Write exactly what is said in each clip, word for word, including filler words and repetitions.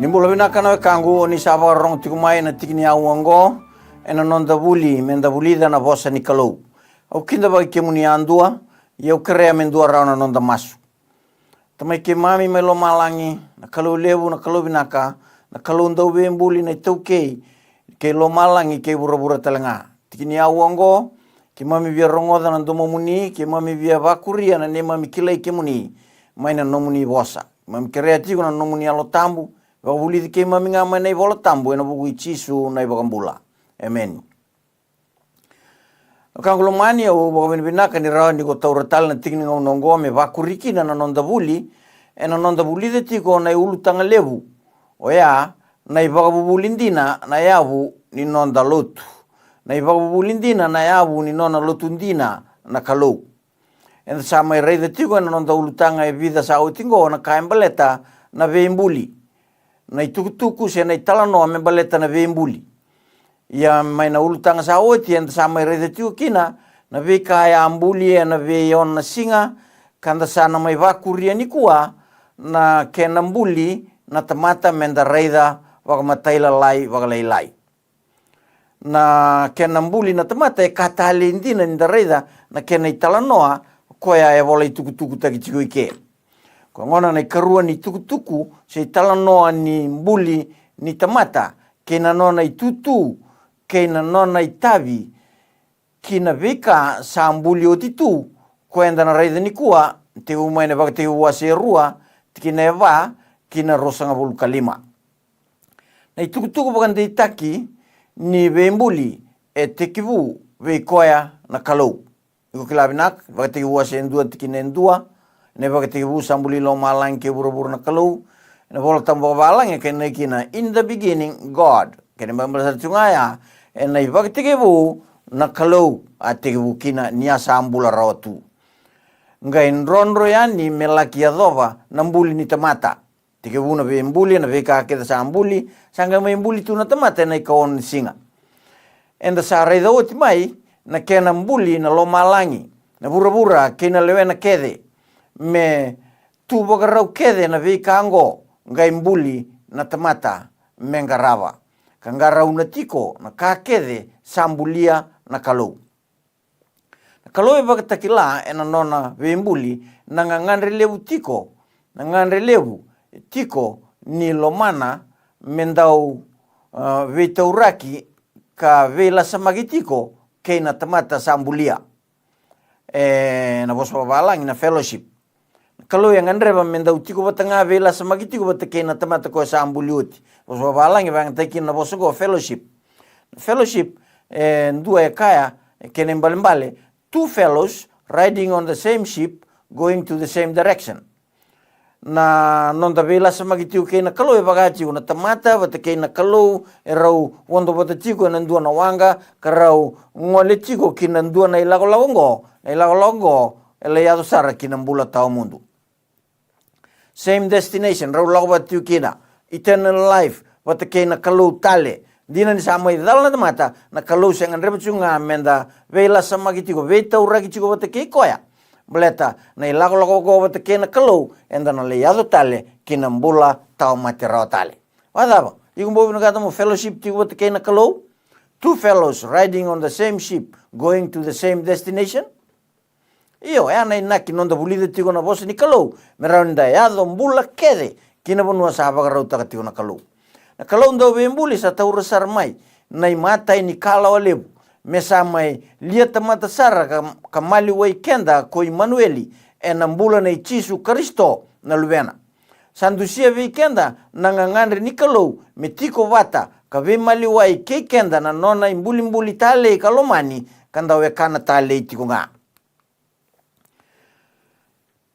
Ni bula vinaka na wekaqu, o ni sa vakarorogo tiko mai na tiki ni aua oqo ena noda vuli me da vulica na vosa ni Kalou. Au kidavaki kemuni yadua, ia au kerea me dua rawa na noda masu. Tamai keimami mai lomalagi, na Kalou levu, na Kalou vinaka, na Kalou dauveibuli, na iTaukei kei lomalagi kei vuravura tale ga. Tiki ni aua oqo, keimami via rogoca na domomuni, keimami via vakuria na neimami kilai kemuni mai na nomuni vosa. Keimami kerea tiko na nomuni Yalo Tabu, vakavulici keimami ga mai na iVola Tabu, ena vuku i Jisu na iVakabula. Emeni. Na wekaqu lomani, au vakavinavinaka ni rawa ni ko taura tale na tiki ni gauna oqo me vakuri kina na noda vuli, ena noda vulica tiko na iulutaga levu, oya na ivakavuvuli dina na yavu ni noda lotu. Na ivakavuvuli dina na yavu ni nona lotu dina na Kalou. Eda sa mai raica tiko ena noda ulutaga e vica sa oti oqo na ka e baleta na veibuli, na itukutuku se na italanoa me baleta na veibuli. Ia mai na ulutaga sa oti eda sa mai raica tiko kina na veika e a buli ena veiona na siga, ka da sa na mai vakuria nikua na kena buli na tamata me da raica vakamatailalai vakalailai. Na kena buli na tamata e ka talei dina ni da raica na kena italanoa, koya e vola itukutukutaki tiko i ke. Ko gona na ikarua ni tukutuku se italanoa ni buli ni tamata, kei na nona itutu, kei na nona itavi ki na veika sa buli oti tu, ko eda na raica nikua, tekivu mai na Vakatekivu wase e rua, tikina e va ki na ruasagavulu ka lima. Na itukutuku vakadeitaki ni veibuli e tekivu vei koya na Kalou. Iko kila vinaka, Vakatekivu wase e dua tikina e dua, na ivakatekivu sa buli lomalagi kei vuravura na Kalou. Ena iVola Tabu vakavalagi e kena kina, "In the beginning, God." Kena ibalebale sara tiko ga ya, ena ivakatekivu na Kalou a tekivu kina ni a sa bula rawa tu. Qai drodro yani me laki yacova na buli ni tamata. Tekivu na veibuli, na veika kece sa buli, sa qai mai buli tu na tamata ena ikaono ni siga. Eda sa raica oti mai na kena buli na lomalagi, na vuravura kei na lewena kece. Me tu vakarau kece na veika oqo, qai buli na tamata me qarava, ka qarauna tiko na ka kece sa bulia na Kalou. Na Kalou e vakatakila ena nona veibuli na gagadre levu tiko, na gagadre levu tiko ni lomana me dau, ah, veitauraki ka veilasamaki tiko kei na tamata sa bulia. E, na vosa vakavalagi na fellowship. Na Kalou e gadreva me dau tiko vata ga, veilasamaki tiko vata kei na tamata koya sa buli oti. Vosa vakavalagi vakayagataki kina na vosa oqo fellowship. Na fellowship, e, dua e kaya, e, kena ibalebale, two fellows riding on the same ship going to the same direction. Na noda veilasamaki tiko kei na Kalou e vaka tiko na tamata vata kei na Kalou, e rau vodo vata tiko ena dua na waqa, ka rau gole tiko ki na dua na ilakolako oqo, na ilakolako oqo e lai yaco sara ki na bula tawamudu. Same destination, rau lako vata tiko kina, eternal life, vata kei na Kalou tale. Dina ni sa mai cala na tamata, na Kalou se gadreva tiko ga me da veilasamaki tiko, veitauraki tiko vata kei koya. Baleta na ilakolako oqo vata kei na Kalou, eda na lai yaco tale ki na bula tawamate rawa tale. Vakacava? Iko bau vinakata mo fellowship tiko vata kei na Kalou? Two fellows riding on the same ship, going to the same destination? Io, e a na inaki noda vulica tiko na vosa ni Kalou, me rawa ni da yaco bula kece ki na vanua sa vakarautaka tiko na Kalou. Na Kalou dauveibuli sa taura sara mai na imatai ni kalawa levu, me sa mai lia tamata sara ka, ka maliwai keda ko Imanueli, ena bula nei Jisu Karisito na Luvena. Sa dusia vei keda na gagadre ni Kalou me tiko vata ka veimaliwai kei keda na nona ibulibuli talei ka lomani, ka dau wekana talei tiko ga.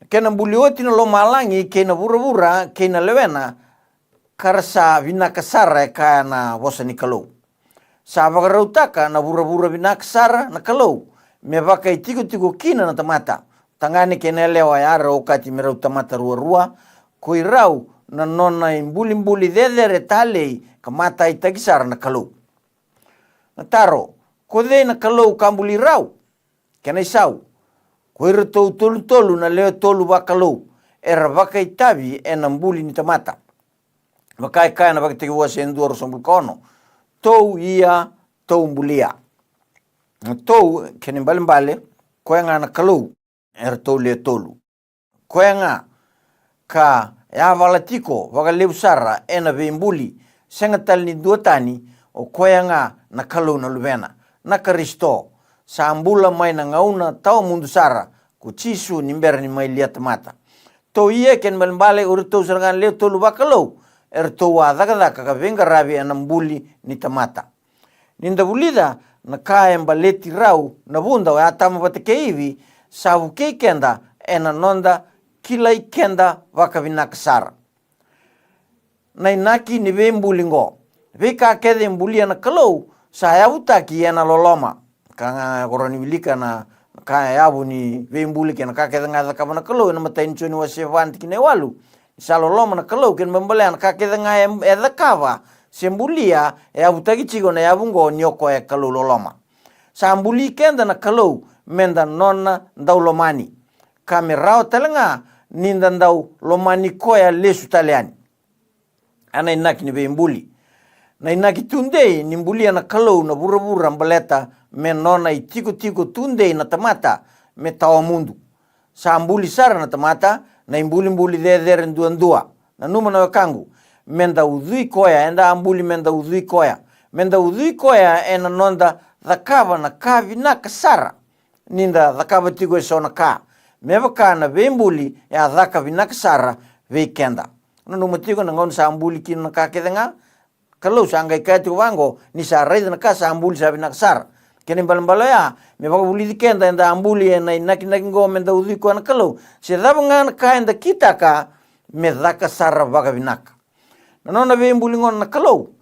Kena buli oti na lomalagi kei na vuravura kei na lewena, ka ra sa vinaka sara, e kaya na vosa ni Kalou. Sa vakarautaka na vuravura vinaka sara na Kalou me vakaitikotiko kina na tamata. Tagane kei na yalewa e a rau okati me rau tamata ruarua, ko i rau na nona ibulibuli cecere talei ka mataitaki sara na Kalou. Na taro, ko cei na Kalou ka buli rau? Kena isau, ko iratou tolutolu na lewe tolu vakalou era vakaitavi ena buli ni tamata. Vaka e kaya na Vakatekivu wase e dua, ruasagavulu ka ono: Tou ia, tou bulia. Na tou, kena ibalebale, koya ga na Kalou eratou le tolu. Koya ga ka yavala tiko vakalevu sara ena veibuli, sega tale ni dua tani, o koya ga na Kalou na Luvena, na Karisito, sa bula mai na gauna tawamudu sara, ko Jisu, ni bera ni mai lia tamata. Tou ia, kena ibalebale, o iratou sara ga na le tolu vakalou, eratou a cakacaka ka veiqaravi ena buli ni tamata. Ni da vulica na ka e baleti rau na vuda o Atama vata kei Ivi, sa vukei keda ena noda kilai keda vakavinaka sara. Na inaki ni veibuli oqo, veika kece e bulia na Kalou sa yavutaki ena loloma. Ka ga ko rawa ni wilika na ka e yavu ni veibuli kei na ka kece ga e cakava na Kalou ena imatai ni Joni wase va, tikina e walu. Ni sa loloma na Kalou, kena ibalebale na ka kece ga e, e cakava se bulia, e yavutaki tiko na yavu oqo ni o koya e Kalou loloma. Sa buli keda na Kalou meda nona daulomani, ka me rawa tale ga ni da dau lomani koya lesu tale yani. A na inaki ni veibuli. Na inaki tudei ni bulia na Kalou na vuravura baleta me nona itikotiko tudei na tamata me tawamudu. Sa buli sara na tamata na ibulibuli cecere duadua. Nanuma na wekaqu, meda ucui koya, eda a buli meda ucui koya. Meda ucui koya ena noda cakava na ka vinaka sara. Ni da cakava tiko eso na ka, me vaka na veibuli e a caka vinaka sara vei keda. Nanuma tiko na gauna sa buli kina na ka kece ga, Kalou sa qai kaya tiko vaqo, ni sa raica na ka sa buli sa vinaka sara. Kena ibalebale oya, me vakavulici keda eda a buli ena inakinaki oqo meda ucui koya na Kalou. Se cava ga na ka eda kitaka, me caka sara vakavinaka. Na nona veibuli gona na Kalou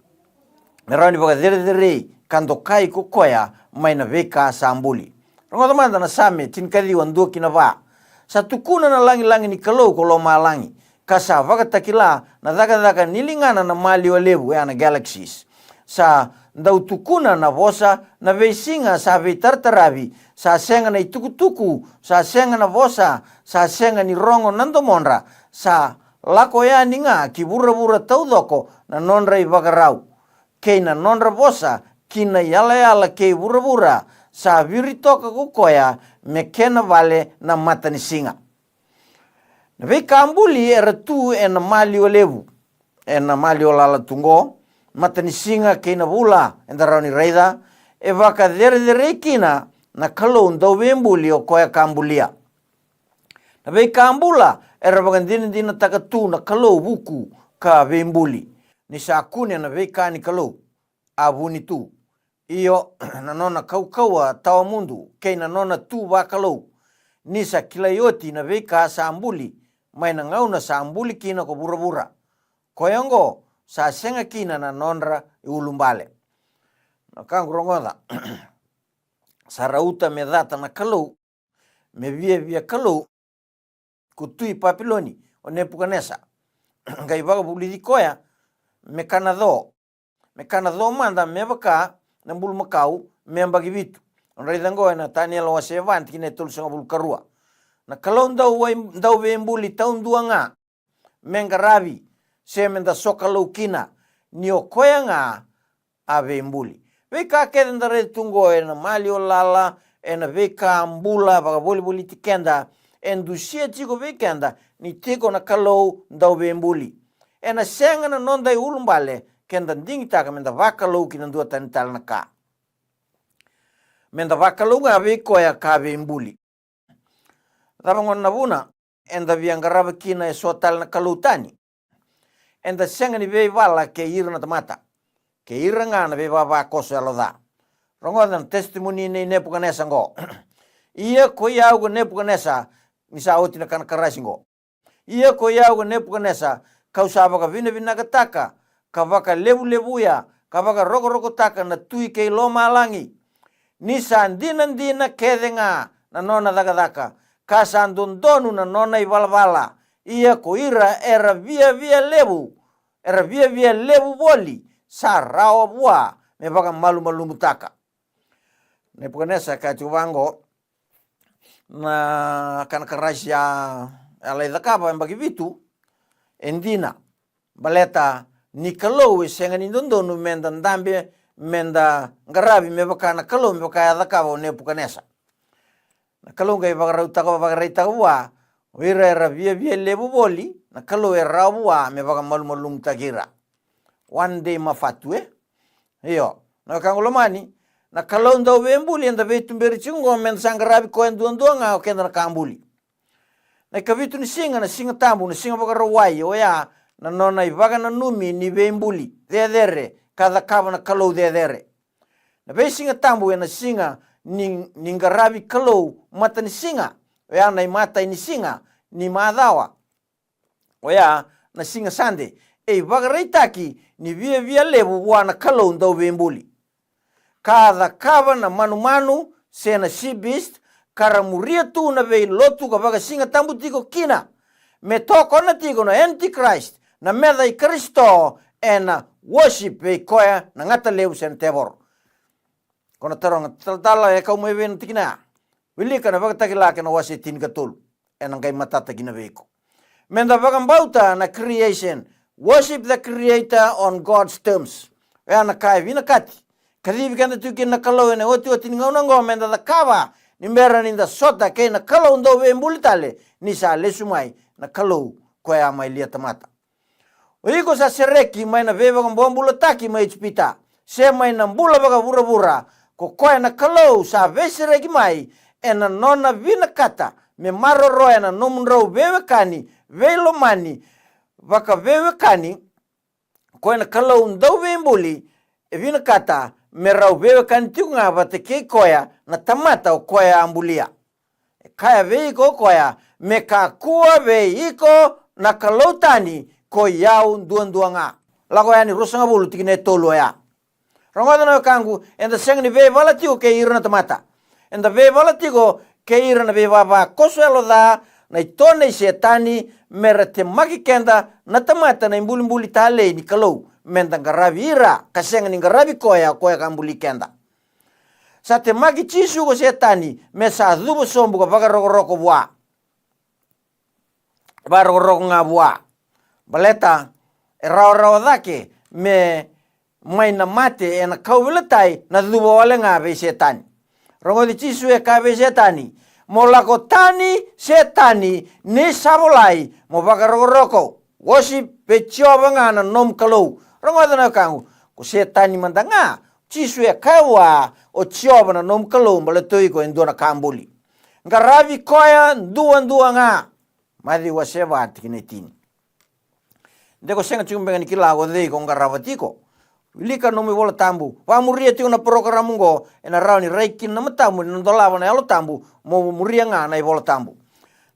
me rawa ni vakacerecerei ka dokai ko koya mai na veika sa buli. Rogoca mada na Same tinikaciwa, dua ki na va. Sa tukuna na lagilagi ni Kalou ko lomalagi, ka sa vakatakila na cakacaka ni ligana na maliwa levu, e a na galaxies. Sa dau tukuna na vosa na veisiga sa veitarataravi, sa sega na itukutuku, sa sega na vosa, sa sega ni rogo na domodra, sa lako yani ga ki vuravura taucoko na nodra ivakarau, kei na nodra vosa ki na iyalayala kei vuravura, sa viri toka ko koya me kena vale na matanisiga. Na veika buli era tu ena maliwa levu, ena maliwa lala tu oqo, matanisiga kei na vula eda rawa ni raica, e vakacerecerei kina na Kalou dauveibuli o koya ka bulia. Na veika bula era vakadinadinataka tu na Kalou vuku ka veibuli, ni sa kune na veika ni Kalou a vuni tu. Io, na nona kaukauwa tawamudu kei na nona tu vakalou, ni sa kilai oti na veika sa buli mai na gauna sa buli kina ko vuravura. Koya oqo sa sega kina na nodra iulubale. Na ka qu rogoca, sa rauta me cata na Kalou, me viavia kalou ko Tui Papiloni o Nepukanesa. Qai vakavulici koya me kana co, me kana co mada me vaka na bulumakau me yabaki vitu. O raica oqo ena Taniela wase va, tikina e tolusagavulu ka rua. Na Kalou dau wai-, dauveibuli taudua ga me qaravi, se me da sokalou kina, ni o koya ga a veibuli. Veika kece da raica tu oqo ena maliwa lala, ena veika bula vakavolivoliti keda, e dusia tiko vei keda ni tiko na Kalou dauveibuli. Ena sega na noda iulubale ke da digitaka me da vakalou ki na dua tani tale na ka. Me da vakalou ga vei koya ka veibuli. Cava gona na vuna eda via qarava kina eso tale na kalou tani? Eda sega ni veivala kei ira na tamata, kei ira ga na veivavakoso yalo ca. Rogoca na testimoni nei Nepukanesa oqo. Ia koi au ko Nepukanesa, ni sa oti na kana karasi oqo. Ia koi au ko Nepukanesa, kau sa vakavinavinakataka, ka vakalevulevuya, ka vakarokorokotaka na Tui kei lomalagi. Ni sa dinadina kece ga na nona cakacaka, ka sa dodonu na nona ivalavala. Ia ko ira era viavia levu, era viavia levu voli, sa rawa vua me vakamalumalumutaka. Nepukanesa e kaya tiko vaqo, na kana karasi a, a lai cakava e yabaki vitu, e dina, baleta ni Kalou e sega ni dodonu meda dabe, meda qaravi me vaka na Kalou, me vaka e a cakava o Nepukanesa. Na Kalou qai vakarautaka, vakaraitaka vua, o ira era viavia levu voli, na Kalou e rawa vua me vakamalumalumutaki ira. One day mafatu, e? Io, na wekaqu lomani, na Kalou dauveibuli eda veituberi tiko oqo, meda sa qaravi koya duadua ga o keda na ka buli. Na ikavitu ni siga, na Siga Tabu, na Siga Vakarauwai, oya na nona ivakananumi ni veibuli cecere ka cakava na Kalou cecere. Na veisiga tabu ena siga ni, ni qaravi Kalou matanisiga, oya na imatai ni siga ni macawa, oya na Siga Sade, e ivakaraitaki ni viavia levu vua na Kalou dauveibuli. Ka a cakava na manumanu se na sea beast, ka ra muria tu na veilotu ka vakasigatabu tiko kina, me tokona tiko na Antichrist, na meca i Karisito, ena worship vei koya na gata levu se na tevoro. Ko na taroga, talatala, e kau mai vei na tikina ya? Wilika na Vakatakila kei na wase tinikatolu. Ena qai matata kina vei iko. Meda vakabauta na creation, worship the creator on God's terms. Oya na ka e vinakati, kacivi keda tiko kina na Kalou ena iotioti ni gauna oqo, meda cakava ni bera nida sota kei na Kalou dauveibuli tale, ni sa lesu mai na Kalou koya a mai lia tamata. O iko sa sereki mai na veivakabobulataki mai Ijipita, se mai na bula vakavuravura, ko koya na Kalou sa veisereki mai ena nona vinakata me maroroya na nomudrau veiwekani veilomani vakaveiwekani. Koya na Kalou dauveibuli e vinakata me rau veiwekani tiko ga vata kei koya na tamata o koya a bulia. E kaya vei iko o koya, me kakua vei iko na kalou tani, ko i au duadua ga. Lako Yani ruasagavulu tikina e tolu oya. Rogoca na wekaqu, eda sega ni veivala tiko kei ira na tamata. Eda veivala tiko kei ira na veivavakoso yalo ca, na itona i Setani, me ra temaki keda na tamata na ibulibuli talei ni Kalou, meda qaravi ira ka sega ni qaravi koya, koya ka buli keda. Sa temaki Jisu ko Setani me sa cuva sobu ka vakarokoroko vua. Vakarokoroko ga vua. Baleta e rawarawa cake me mai na mate ena kauveilatai na cuva wale ga vei Setani. Rogoci Jisu e kaya vei Setani, mo lako tani Setani, ni sa volai, mo vakarokoroko, worship vei Jiova ga na nomu Kalou. Rogoca na wekaqu, ko Setani mada ga, Jisu e kaya vua o Jiova na nomu Kalou, baleta o iko e dua na ka buli. Qaravi koya duadua ga. Maciu wase va tikina e tini. De ko sega tiko beka ni kila ko cei ko qarava tiko, wilika nomu iVola Tabu, vakamuria tiko na parokaramu oqo, ena rawa ni rai kina na matamu, ni na dolava na Yalo Tabu, mo muria ga na iVola Tabu.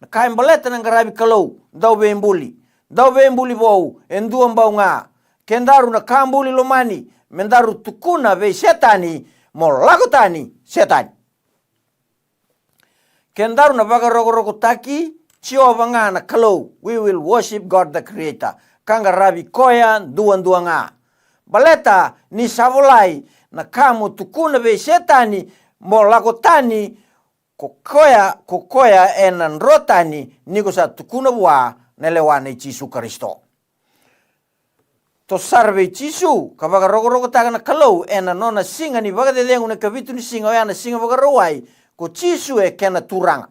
Na ka e baleta na qaravi Kalou dauveibuli, dauveibuli vou, e dua bau ga. Kedaru na ka buli lomani, me daru tukuna vei Setani, mo lako tani Setani. Kedaru na vakarokorokotaki Jiova ga na Kalou, we will worship God the Creator, ka qaravi koya duadua ga. Baleta ni sa volai, na ka mo tukuna vei Setani, mo lako tani, ko koya, ko koya ena dro tani, ni ko sa tukuna vua na lewa nei Jisu Karisito. Toso sara vei Jisu ka vakarokorokotaka na Kalou ena nona siga ni vakacecegu na ikavitu ni siga, oya na Siga Vakarauwai, ko Jisu e kena Turaga.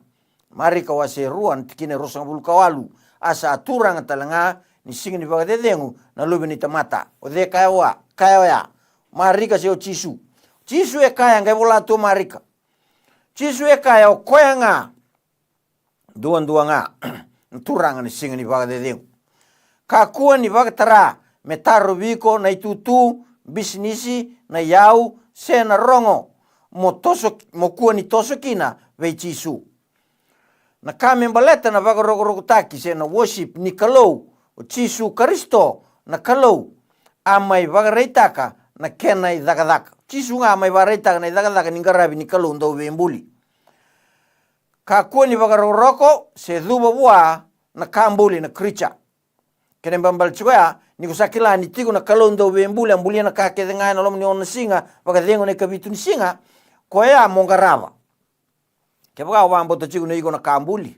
Marika wase rua na tikina e ruasagavulu ka walu, a sa Turaga tale ga ni siga ni vakacecegu na Luve ni tamata. O cei kaya oya, kaya oya? Marika se o Jisu? Jisu e kaya, qai vola tu o Marika. Jisu e kaya, o koya ga, duadua ga na Turaga ni siga ni vakacecegu. Kakua ni vakatara me tarovi iko na itutu, bisinisi, na iyau, se na rogo, mo toso, mo kua ni toso kina vei Jisu. Na ka me baleta na vakarokorokotaki se na worship ni Kalou, o Jisu Karisito na Kalou, a mai vakaraitaka na kena icakacaka. Jisu ga a mai vakaraitaka na icakacaka ni qaravi ni Kalou dauveibuli. Kakua ni vakarokoroko se cuva vua na ka buli, na creature. Kena ibalebale tiko ya, ni ko sa kila ni tiko na Kalou dauveibuli, a bulia na ka kece ga ena loma ni ono na siga, vakacegu na ikavitu ni siga, koya mo qarava. Kevaka o vakabauta tiko ni iko na ka buli.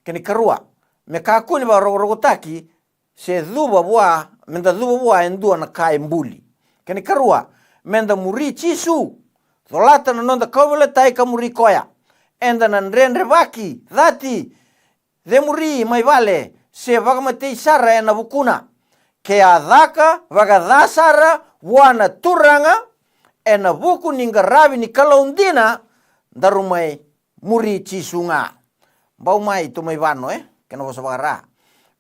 Kena ikarua, me kakua ni vakarokorokotaki se cuva vua me da cuva vua e dua na ka e buli. Kena ikarua, me da muri Jisu. Colata na noda kauveilatai ka muri koya. Eda na dredrevaki, cati, cemuri mai vale, se vakamatei sara ena vukuna. Ke a caka vakaca sara vua na Turaga ena vuku ni qaravi ni Kalou dina, daru mai muri Jisu ga. Bau mai, tou mai vano, e? Kena vosa vakara.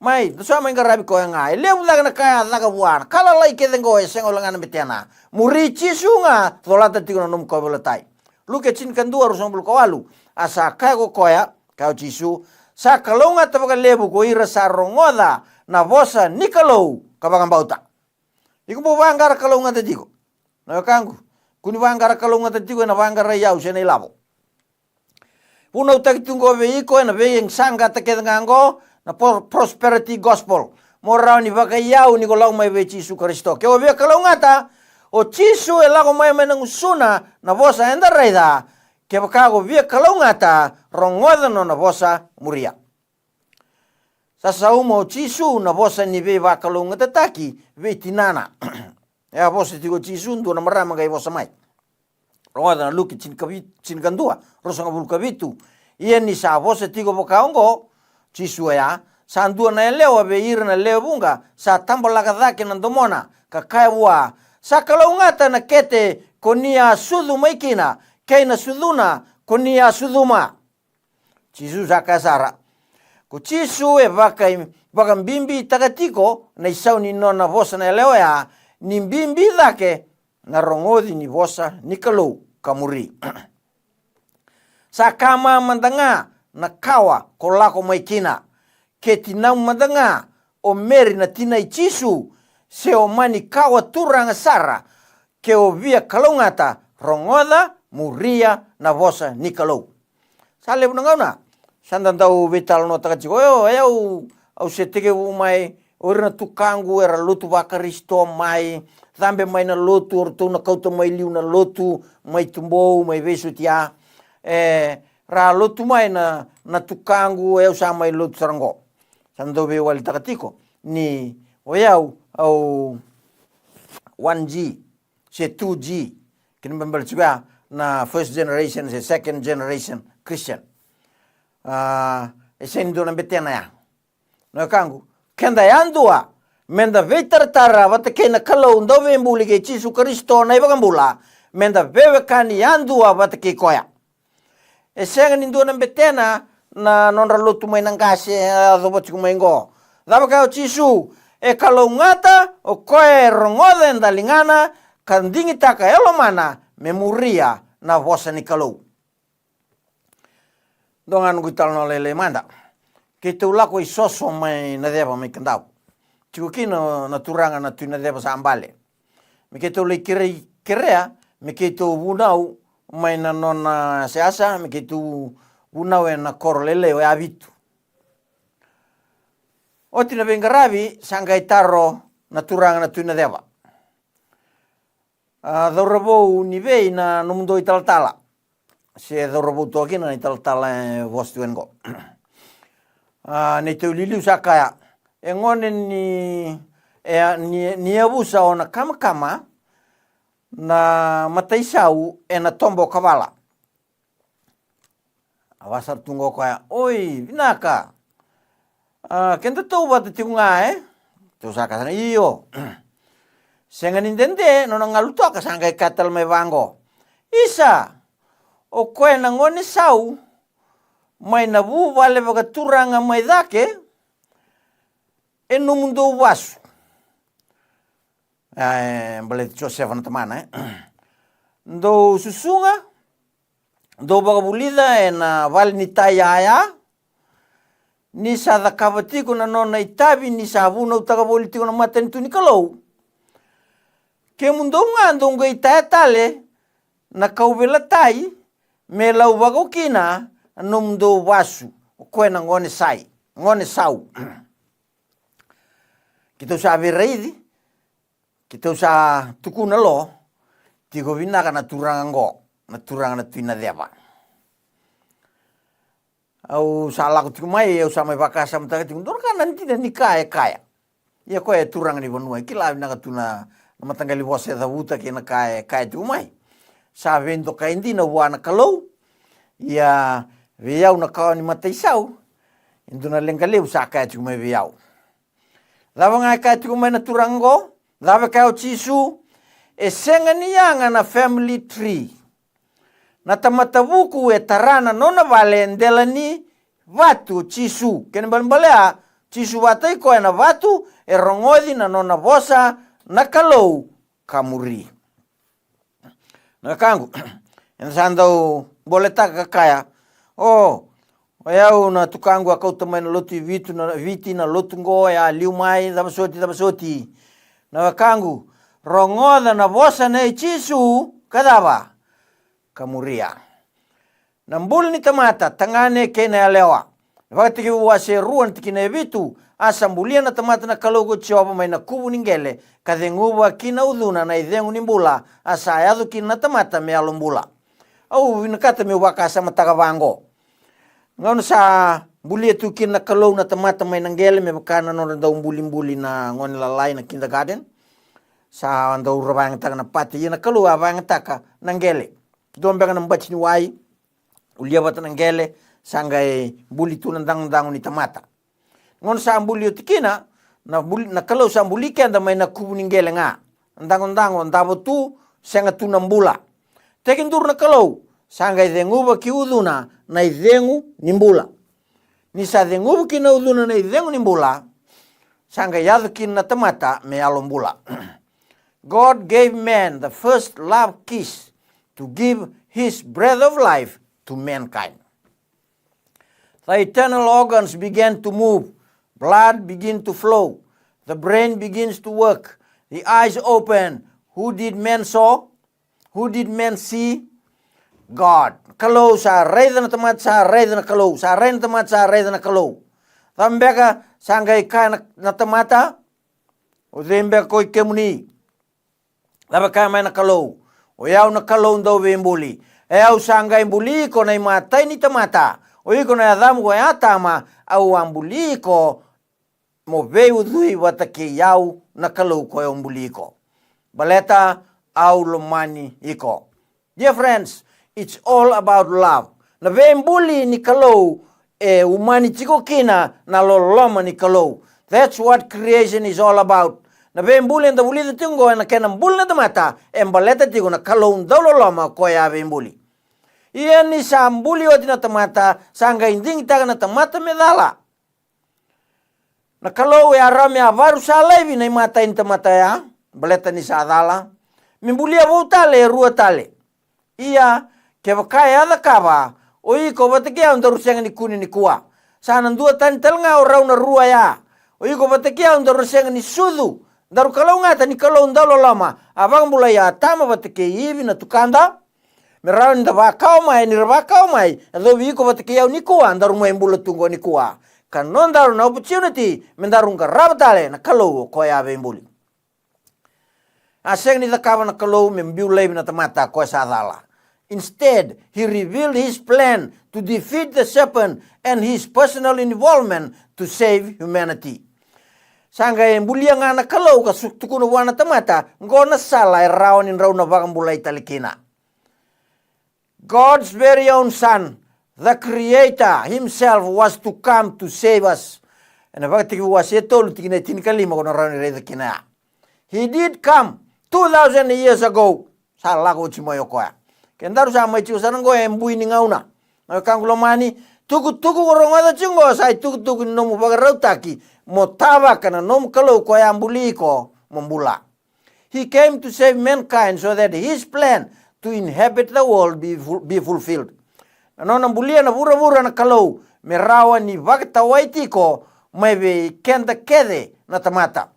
Mai, da sa mai qaravi koya ga. E levu cake na ka e a caka vua. Na ka lalai kece qo e sega wale ga na betena. Muri Jisu ga, colata tiko na nomu kauveilatai. Luke tinikadua, ruasagavulu ka walu. A sa kaya ko koya, kaya o Jisu, sa kalougata vakalevu ko ira sa rogoca na vosa ni Kalou ka vakabauta. Iko bau vaqara kalougata tiko? Na wekaqu, kua ni vaqara kalougata tiko ena vaqarai au se na ilavo. Vunautaki tu qo vei iko ena veisaqata kece ga qo na pro-, prosperity gospel. Mo rawa ni vakaiyau ni ko lako mai vei Jisu Karisito. Ke o via kalougata, o Jisu e lako mai mai na gusuna na vosa eda raica. Kevaka ko via kalougata, rogoca nona vosa, muria. Sa sauma o Jisu na vosa ni veivakalougatataki vei tinana. E a vosa tiko o Jisu, dua na marama qai vosa mai. Rogoca na Luke tinikavi-, tinikadua, ruasagavulu ka vitu. Ia ni sa vosa tiko vaka oqo Jisu oya, sa dua na yalewa vei ira na lewe vuqa sa tabalaka cake na domona, ka kaya vua, sa kalougata na kete ko ni a sucu mai kina, kei na sucuna ko ni a sucuma. Jisu sa kaya sara. Ko Jisu e vaka, vakabibitaka tiko na isau ni nona vosa na yalewa oya, ni bibi cake na rogoci ni vosa ni Kalou ka muri. Sa kama mada ga na kawa ko lako mai kina. Ke tinamu mada ga o Meri na tina i Jisu, se o mani kawa turaga sara, ke o via kalougata, rogoca, muria na vosa ni Kalou. Sa levu na gauna sa da dau veitalanoataka tiko, o yau, au se tekivu mai, o ira na tukaqu era lotu vaKarisito mai, cabe mai na lotu, o ratou na kauta mai liu na lotu, mai Tubou, mai Veisotia. E, ra lotu mai na, na tukaqu, o yau sa mai lotu sara qo. Sa da dau veiwalitaka tiko ni o yau au one G se two G, kena ibalebale tiko ya na first generation se second generation Christian. A, e sega ni dua na betena ya. Na wekaqu, keda yadua me da veitaratara vata kei na Kalou Dauveibuli kei Jisu Karisito na iVakabula, me da veiwekani yadua vata kei koya. E sega ni dua na betena na nodra lotu mai na qase, e yacova tiko mai qo. Cava kaya o Jisu? E kalougata o koya e rogoca e daligana ka digitaka e lomana me muria na vosa ni Kalou. Dua ga noqu italanoa lailai mada. Keitou lako i Soso mai Naceva mai Kadavu. Tiko kina na turaga na Tui Naceva sa bale. Me keitou lai kerei, kerea me keitou vunau mai na nona seasa, me keitou vunau ena koro lailai o Yavitu. Oti na veiqaravi sa qai taro na turaga na Tui Naceva. A, cauravou, ni vei na nomudou italatala? Se cauravou toka kina na italatala e vosa tu yani qo. A, neitou iliuliu sa kaya, e gone ni, e, ni, ni yavusa o Nakamakama na mataisau ena toba o Kavala. A vaka sara tu qo o koya, oi, vinaka. A, kedatou vata tiko ga, e? Tou sa kaya sara, io. Sega ni dede, nona galu toka sa qai kaya tale mai vaqo. Isa, o koya na gone sau mai na vuvale vakaturaga mai cake, e nomudou vasu. A, e baleti Josefa na tamana, e? Dou susuga, dou vakavulica ena vale ni tai yaya, ni sa cakava tiko na nona itavi, ni sa vunautaka voli tiko na matanitu ni Kalou. Kemudou ga dou qai taya tale na kauveilatai me lauvako kina na nomudou vasu, o koya na gone sai, gone sau. Keitou sa veiraici, keitou sa tukuna lo, tiko vinaka na turaga qo, na turaga na Tui Naceva. Au sa lako tiko mai, au sa mai vakasamataka tiko, dua na ka na dina ni ka e kaya. Ia koya e turaga ni vanua, e kila vinaka tu na, na mataqali vosa e cavuta kei na ka e kaya tiko mai. Sa veidokai dina vua na Kalou. Ia vei au na kawa ni mataisau, e dua na leqa levu sa kaya tiko mai vei au. Cava ga e kaya tiko mai na turaga oqo? Cava e kaya o Jisu? E sega ni yaga na family tree. Na tamata vuku e tara na nona vale e dela ni vatu o Jisu. Kena ibalebale a, Jisu vata i koya na vatu, e rogoci na nona vosa na Kalou ka muri. Na wekaqu, eda sa dau boletaka ka kaya, o, o yau na tukaqu a kauta mai na lotu i Vitu, na Viti, na lotu qo e a liu mai, cava soti, cava soti. Na wekaqu, rogoca na vosa nei Jisu, ka cava? Ka muria. Na buli ni tamata, tagane kei na yalewa. Vakatekivu wase rua na tikina e vitu, a sa bulia na tamata na Kalou ko Jiova mai na kuvu ni qele, ka ceguva ki na ucuna na icegu ni bula, a sa yaco kina na tamata me yalo bula. Au vinakata meu vakasamataka vaqo. Gauna sa bulia tu kina na Kalou na tamata mai na qele, me vaka na nodra dau bulibuli na gone lalai na kindergarten. Sa dau ra vakayagataka na pate, ia na Kalou a vakayagataka na qele. Dua beka na bati ni wai, ulia vata na qele, sa qai buli tu na dagodago ni tamata. Gauna sa buli oti kina, na, buli, na Kalou sa buli keda mai na kuvu ni qele ga. Na dagodago davo tu, sega tu na bula. Tekiduru na Kalou, sa qai ceguva ki ucuna na icegu ni bula. Ni sa ceguva ki na ucuna na icegu ni bula, sa qai yaco kina na tamata me yalo bula. God gave man the first love kiss to give his breath of life to mankind. The eternal organs began to move, blood began to flow, the brain begins to work, the eyes open. Who did man saw? Who did man see? God. Kalou sa raica na tamata, sa raica na Kalou, sa raica na tamata, sa raica na Kalou. Cava beka sa qai kaya na, na tamata? O cei beka ko i kemuni? Cava kaya mai na Kalou? O yau na Kalou dauveibuli. E au sa qai buli iko na imatai ni tamata. O iko na yacamu ko Atama, au a buli iko mo veiucui vata kei au na Kalou ko yau buli iko. Baleta au lomani iko. Dear friends, it's all about love. Na veibuli ni Kalou e umani tiko kina na loloma ni Kalou. That's what creation is all about. Na veibuli eda vulica tiko oqo ena kena buli na tamata e baleta tiko na Kalou dauloloma ko ya veibuli. Ia ni sa buli oti na tamata, sa qai digitaka na tamata me cala. Na Kalou e a rawa me a varu sa laivi na imatai ni tamata ya, baleta ni sa cala. Me bulia vou tale e rua tale. Ia, kevaka e a cakava, o iko vata kei au daru sega ni kune nikua. Sa na dua tani tale ga o rau na rua ya. O iko vata kei au daru sega ni sucu. Daru kalougata ni Kalou dauloloma a vakabulai Atama vata kei Ivi na tukada. Me rawa ni da vakawa mai, ni ra vakawa mai, e covi iko vata kei au nikua, daru mai bula tu qo nikua. Ka nodaru na opportunity me daru qarava tale na Kalou o koya a veibuli. A sega ni cakava na Kalou me biu laivi na tamata ko sa cala. Instead, he revealed his plan to defeat the serpent and his personal involvement to save humanity. Sa qai bulia ga na Kalou ka su-, tukuna vua na tamata, qo na sala e rawa ni drau na vakabulai tale kina. God's very own son, the creator himself, was to come to save us. Ena Vakatekivu wase tolu tikina e tinikalima ko na rawa ni raica kina ya. He did come two thousand years ago. Sa lako oti mai o koya. Ke daru sa mai tiko sara qo e bui ni gauna. Na wekaqu lomani, tukutuku ko rogoca tiko qo sa itukutuku ni nomu vakarautaki mo tavaka na nomu Kalou ko ya buli iko mo bula. He came to save mankind so that his plan to inhabit the world be, ful-, be fulfilled. Na nona bulia na vuravura na Kalou me rawa ni vakatawai tiko mai vei keda kece na tamata.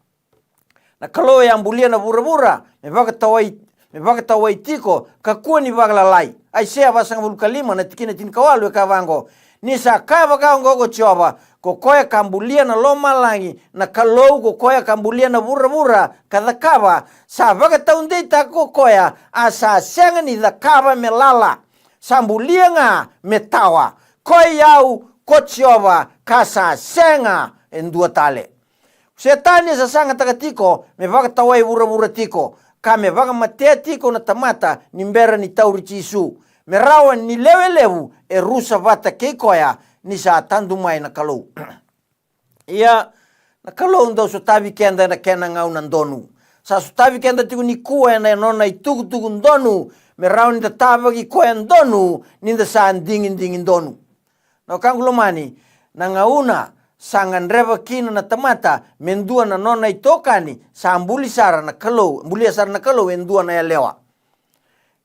Na Kalou e a bulia na vuravura me vakatawai, me vakatawai tiko ka kua ni vakalalai. Aisea vasagavulu ka lima na tikina tinikawalu e kaya vaqo: Ni sa kaya vaka oqo ko Jiova, ko koya ka bulia na lomalagi, na Kalou, ko koya ka bulia na vuravura ka cakava, sa vakataudeitaka ko koya, a sa sega ni cakava me lala, sa bulia ga me tawa. Ko i au ko Jiova, ka sa sega e dua tale. Setani e sasagataka tiko me vakatawai vuravura tiko, ka me vakamatea tiko na tamata ni bera ni tauri Jisu, me rawa ni lewe levu e rusa vata kei koya ni sa tadu mai na Kalou. Ia, na Kalou dau sotavi keda ena kena gauna donu. Sa sotavi keda tiko nikua ena nona itukutuku donu, me rawa ni da tavaki koya donu ni da sa digidigi donu. Na wekaqu lomani, na gauna sa gadreva kina na tamata me dua na nona itokani, sa buli sara na Kalou, bulia sara na Kalou e dua na yalewa.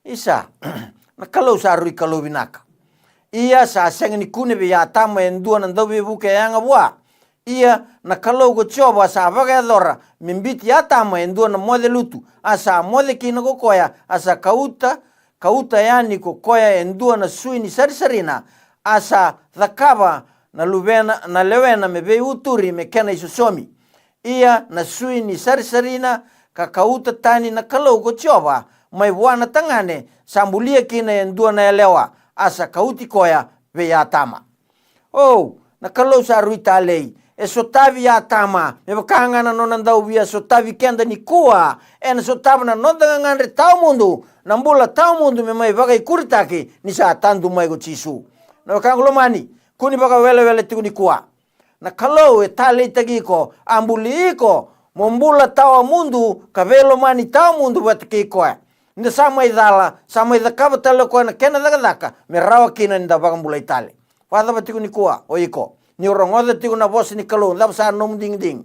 Isa, na Kalou sa rui Kalou vinaka. Ia sa sega ni kune vei Atama e dua na dauveivuke e yaga vua. Ia na Kalou ko Jiova sa vakayacora me biuti Atama e dua na moce lutu, a sa moce kina ko koya, a sa kauta, kauta yani ko koya e dua na sui ni sarisarina, a sa cakava na luvena, na lewena me veiuturi me kena isosomi. Ia na sui ni sarisarina ka kauta tani na Kalou ko Jiova mai vua na tagane, sa bulia kina e dua na yalewa, a sa kauti koya vei Atama. O, na Kalou sa rui talei, e sotavi Atama, me vaka ga na nona dau via sotavi keda nikua, ena sotava na noda gagadre tawamudu, na bula tawamudu me mai vakaikuritaki ni sa tadu mai ko Jisu. Na wekaqu lomani, kua ni vakawelewele tiko nikua. Na Kalou e taleitaki iko, a buli iko mo bula tawamudu ka veilomani tawamudu vata kei koya. Ni da sa mai cala, sa mai cakava tale o koya na kena cakacaka me rawa kina ni da vakabulai tale. Vakacava tiko nikua o iko? Ni o rogoca tiko na vosa ni Kalou, cava sa nomu digidigi?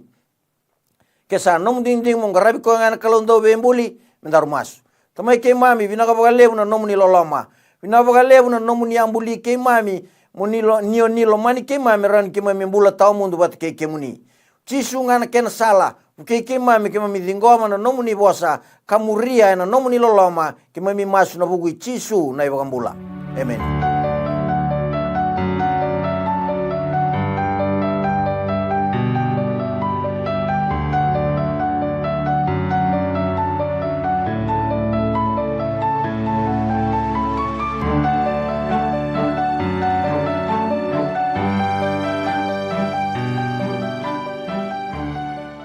Ke sa nomu digidigi mo qaravi koya ga na Kalou dauveibuli, me daru masu. Tamai keimami, vinaka vakalevu na nomuni loloma. Vinaka vakalevu na nomuni a buli keimami, mo ni lo-, ni o ni lomani keimami, rawa ni keimami bula tawamudu vata kei kemuni. Jisu ga na kena sala, vukei keimami, keimami ciqoma na nomuni vosa, ka muria ena nomuni loloma, keimami masu ena vuku i Jisu na iVakabula. Emeni.